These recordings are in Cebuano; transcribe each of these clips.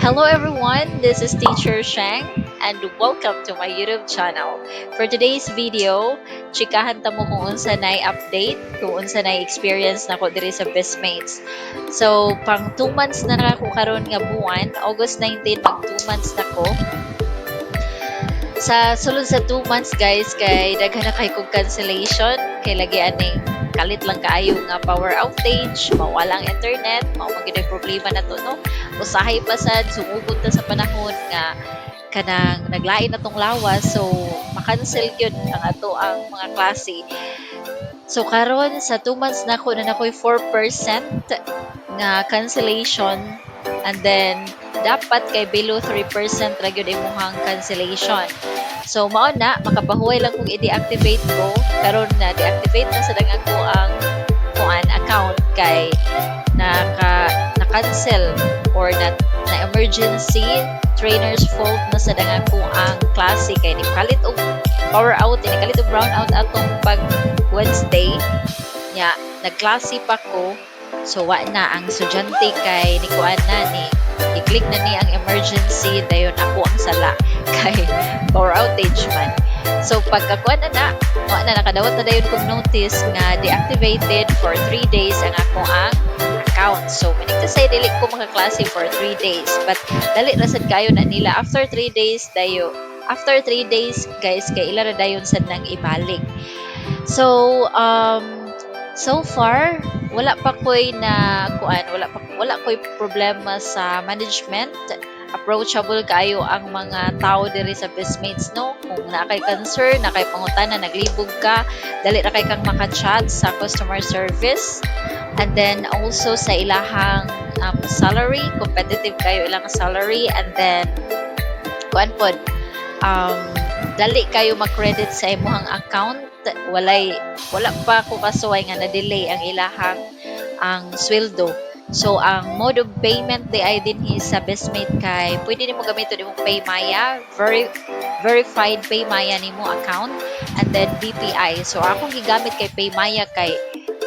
Hello everyone, this is Teacher Shang and welcome to my YouTube channel. For today's video, chikahan ta mo kung unsa nay update, kung unsa nay experience nako diri sa Bizmates. So, pang 2 months na na ako karon nga buwan, August 19, mag 2 months na ko. Sa sulod sa 2 months, guys, kay daghan na kay kog cancellation, kay lagi aning kalit lang kaayo nga power outage, mawala ang internet, mao man gyud problema na to, no? Usahay pa sad sumugod ta sa panahon nga kanang naglain na tong lawas, so ma-cancel gyud ang ato ang mga klase. So karon sa 2 months nako na nakoy 4% nga cancellation, and then dapat kay below 3% ra gyud imong cancellation. So mao na, makapahuway lang kung i-deactivate ko. Karon na deactivate na sad ang ako ang kuan account kay naka na-cancel or na emergency, trainer's fault na sad ang ako ang klase kay ni kalit og power out, ni kalit og brown out atong pag Wednesday nya, nagklase pa ko. So wa na ang estudyante kay ni kuan na ni i-click na ni ang emergency, dayon ako ang sala kay power outage man. So pagkakuan na na, wa na, nakadawat na dayon kog notice nga deactivated for 3 days ang ako ang account. So meaning to say, dili ko makaklase for 3 days, but dali ra sad kayo na nila after 3 days. Dayo after 3 days, guys, kay ila ra dayon sad nang ibalik. So far wala pa koy na kuan, wala koy problema sa management. Approachable kaayo ang mga tao diri sa Bizmates, no? Kung naa kay concern, naa kay pangutana, naglibog ka, dali ra kay kang maka-chat sa customer service. And then also sa ilahang salary, competitive kayo ilang salary, and then kuan pod, dali kayo ma-credit sa imong account. Walay wala pa ko kasuway nga na-delay ang ilahang ang sweldo. So ang mode of payment di ay dinhi sa Bizmate kay pwede nimo gamiton imong PayMaya, verified PayMaya nimo account, and then BPI. So akong gigamit kay PayMaya kay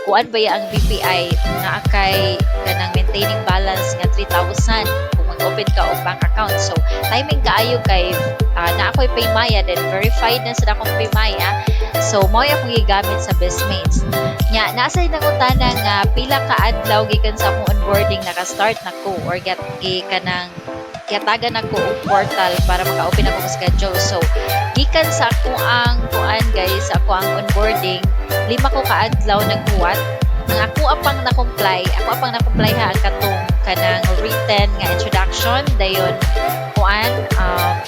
kuan ba ya ang BPI, naa kay kanang maintaining balance nga 3,000 kung mag-open ka og bank account. So timing kaayo kay naa ko'y PayMaya, then verified na sa akong PayMaya. So mao akong gigamit sa Bizmates. Nya nasa nangutana nga pila ka adlaw gikan sa akong onboarding naka-start na ko or get gi kanang gihatagan nako og portal para maka-open ako og schedule. So gikan sa ako ang kuan, guys, ako ang onboarding, 5 ko kaadlaw naghuwat. Ang ako apang na-comply, ako apang na-comply ha, ang katong kanang written nga introduction, dayon kuan,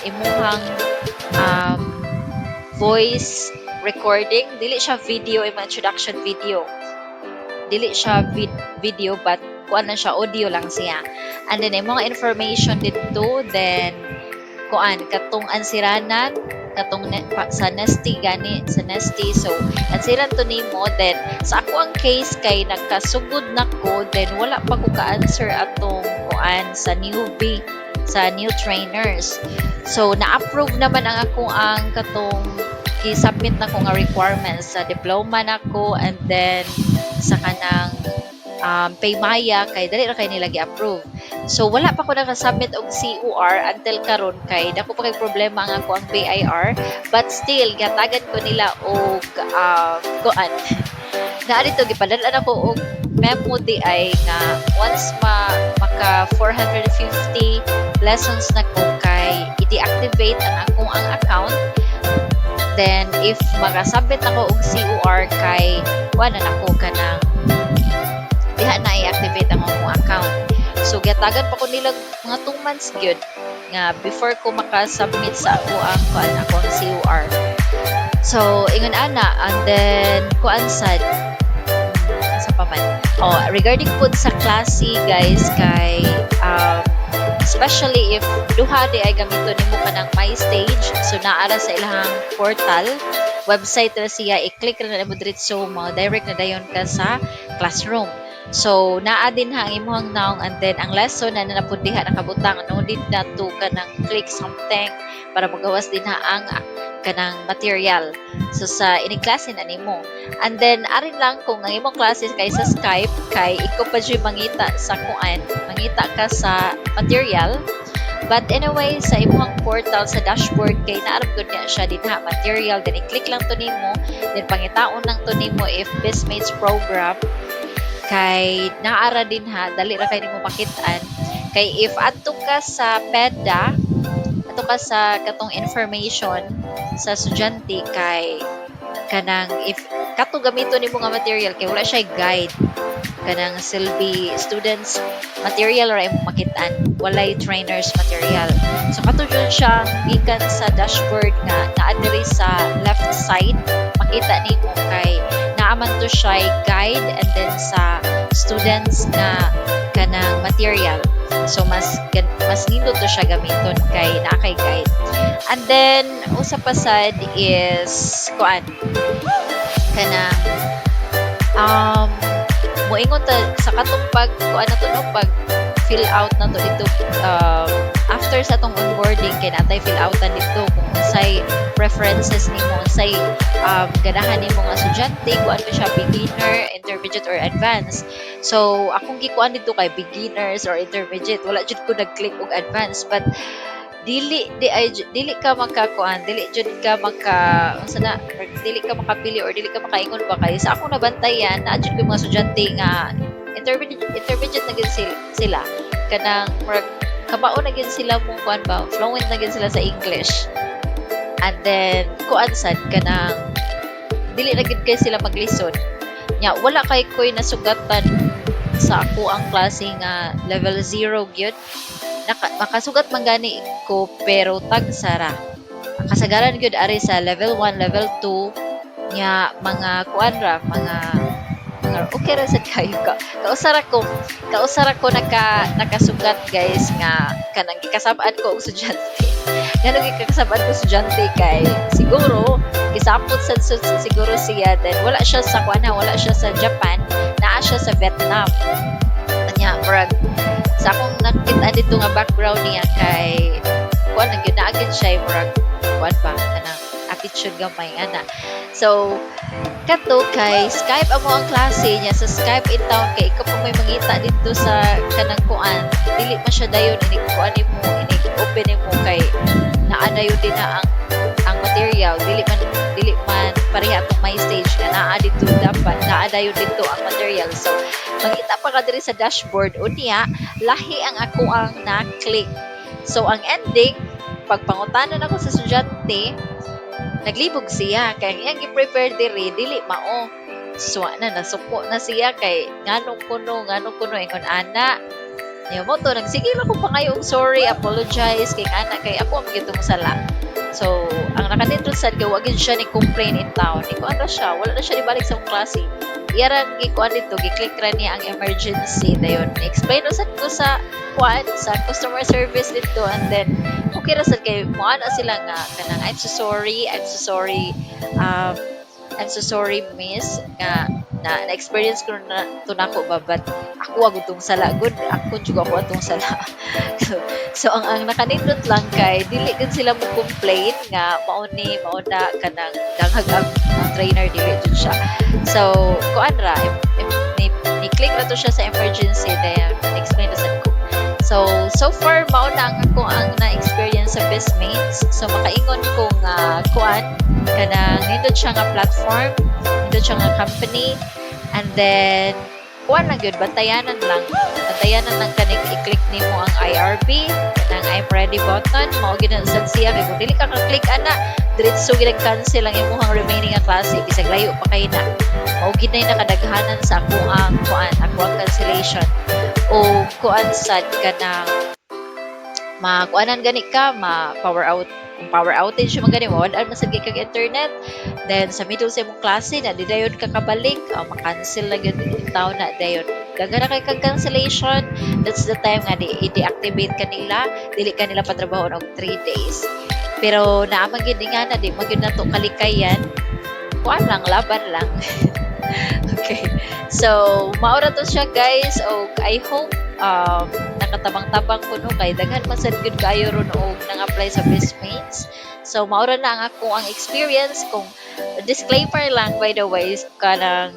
imuhang voice recording, dili siya video imong introduction video. Dili siya video but kuan na siya, audio lang siya. And then imong information didto, then kuan katong ansiranan katong sa Nesty gani, sa Nesty. So ansiran to nimo. Then sa ako ang case kay nakasugod na ko, then wala pa ko ka-answer atong kuan sa newbie, sa new trainers. So na-approve naman ang ako ang katong gi-submit na ko nga requirements sa diploma nako and then sa kanang PayMaya kay dali ra kay nila gi-approve. So wala pa ko naka-submit og COR until karon kay dako pa kay problema ang ako ang BIR, but still gihatagan ko nila og kuan naa dito, gipadal-an ako og memo di ay nga once ma maka 450 lessons na ko kay i-deactivate ang akong ang account. Then if makasubmit ako og COR kay kuan na nako, kanang diha na i-activate ang akong account. So gihatagan pa ko nila mga 2 months gyud nga before ko makasubmit sa ako ang kuan, ako ang COR. So ingon ana, and then kuan sad, sa pa man. Oh, regarding pod sa klase, guys, kay especially if duha di ay gamiton nimo kanang My Stage, so naa ra sa ilang portal website ra siya, i-click ra na nimo diretso mo, direct na dayon ka sa classroom. So naa din ha ang imong naong and then ang lesson na na pud diha nakabutang, no need na to kanang click something para magawas din ha ang kanang material. So sa ining klase na nimo. And then arin lang kung ang imong klase kay sa Skype kay ikaw pa jud mangita sa kuan, mangita ka sa material. But anyway, sa imong portal, sa dashboard, kay naa ra gud niya siya dinha, material. Then i-click lang to nimo, then pangitaon lang to nimo if Bizmates program, kay naa ra dinha, dali ra kay nimo makit-an. Kay if adto ka sa PEDA, adto ka sa katong information sa estudyante, kay kanang if kato gamiton nimo nga material, kay wala siya guide. Kanang silbi students material ra imong makit-an, walay trainers material. So kato jud siya gikan sa dashboard nga naa diri sa left side, makita nimo kay naa man to siya guide and then sa students nga kanang material. So mas nindot to siya gamiton kay naa kay guide. And then usa pa sad is kuan, kanang moingon ta sa katong pag kuan na to, no, pag fill out na to dito after sa atong onboarding, kay naa tay fill outan dito kung unsay preferences nimo, unsay ganahan nimo nga estudyante, kuan ba siya, beginner, intermediate or advanced. So akong gikuan dito kay beginners or intermediate, wala jud ko nag-click og advanced. But dili di ay dili ka makakuan, dili jud ka maka, unsa na, or dili ka makapili or dili ka makaingon ba, kay sa akong nabantayan, naa jud koy mga estudyante nga intermediate, intermediate na gid sila, kanang murag kabao na gid sila mo kuan ba, fluent na gid sila sa English. And then kuan sad, kanang dili na gid kay sila maglisod nya. Wala kay koy nasugatan sa ako ang klase nga level 0 gyud. Makasugat man gani ko, pero tagsa ra. Kasagaran gyud ari sa level 1, level 2 nya, mga kuan ra, mga okay ra sad kayo ka. Kausa ra ko nakasugat, guys, nga kanang gikasab-an ko og estudyante. Nganong gikasab-an ko estudyante kay siguro gisapot sad siguro siya. Then wala siya sa kuan ha, wala siya sa Japan, naa siya sa Vietnam. Nya murag sa akong nakita dito nga background niya kay kuan na gyud, naa gyud siya murag kuan ba, kanang attitude gamay ana. So kato kay Skype amo ang klase niya, sa Skype in town, kay ikaw pa may mangita dito sa kanang kuan, dili man siya dayon inig kuan nimo, inig open nimo, kay naa dayon din na ang material. Dili man pareha atong My Stage nga naa dito, dapat naa dayon dito ang material. So mangita pa ka diri sa dashboard, unya lahi ang ako ang na-click. So ang ending, pagpangutanan ako sa estudyante, naglibog siya kay ang iyang gi-prepare diri dili mao. So na nasuko na siya kay nganong kuno ingon ana niya mo to. Nagsige lang ko pangayo og sorry, apologize, kay ana kay ako ang gyud sala. So ang nakanindot sad kay wa gyud siya ni complain in town, ni kuan ra siya, wala na siya nibalik sa akong klase. Iya ra gikuan dito, gi-click ra niya ang emergency. Dayon explain ra sad ko sa kuan, sa customer service dito, and then okay ra sad kay moana sila nga kanang, "I'm so sorry, I'm so sorry, I'm so sorry, miss, nga na na-experience ko na to nako ba, but ako agud tong sala gud, ako jud ako atong sala." So ang nakanindot lang kay dili gud sila mo complain nga mao ni, mao na, kanang danghag ang trainer, dili jud siya. So kuan ra, ni click ra to siya sa emergency, then explain ra sad ko. So so far mao na ang ako ang na-experience sa Bizmates. So makaingon ko nga kuan, kanang nindot siya nga platform, nindot siya nga company. And then kuan lang gyud, bantayanan lang kaning i-click nimo ang IRB, kanang "I'm ready" button. Mao gyud na sad siya, kay kung dili ka ka-click ana, diretso gyud cancel ang imong remaining nga klase bisag layo pa kay na. Mao gyud nay nakadaghanan sa ako ang kuan, ako ang cancellation. O kuan sad, kanang makuanan gani ka, ma power out, kung power outage man gani, mawad-an man sad kag internet, then sa middle sa imong klase na di dayon ka kabalik, oh, ma-cancel na gyud taon na dayon. Daghan na kay kag cancellation, that's the time nga di i-deactivate kanila, dili ka nila patrabaho og 3 days. Pero naa man gyud nga na di man gyud nato kalikayan, kuan lang, laban lang. Okay, so mao ra to siya, guys, og I hope nakatabang-tabang ko, no, kay daghan man sad gyud kaayo ron og nang-apply sa Bizmates. So mao ra na ang ako ang experience. Kung disclaimer lang, by the way, kanang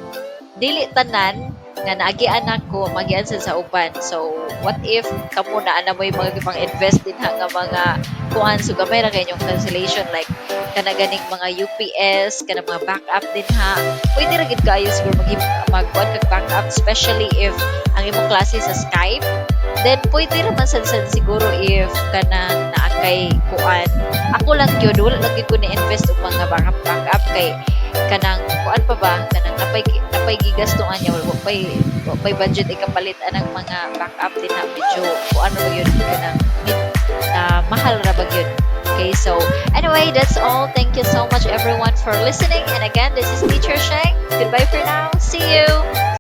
dili tanan Nga naagian nako, maagian sad sa uban. So what if kamo naa na mo'y mga gipang-invest dinha nga mga kuan, so gamay ra kay inyong cancellation, like kana ganing mga UPS, kana mga backup dinha. Pwede ra gid kaayo siguro magkuan kag backup, especially if ang imong klase sa Skype. Then pwede ra man sad siguro if kanang naa kay kuan. Ako lang gyud, wala lang gyud ko ni-invest og mga backup backup kay kanang kuan pa ba, kanang napay gigastuhan niya, wa pay budget ikapalit anang mga backup dinha. Medyo kuan ra ba gyud, kanang mahal ra ba gyud. Okay, so anyway, that's all. Thank you so much, everyone, for listening. And again, this is Teacher Sheng. Goodbye for now. See you.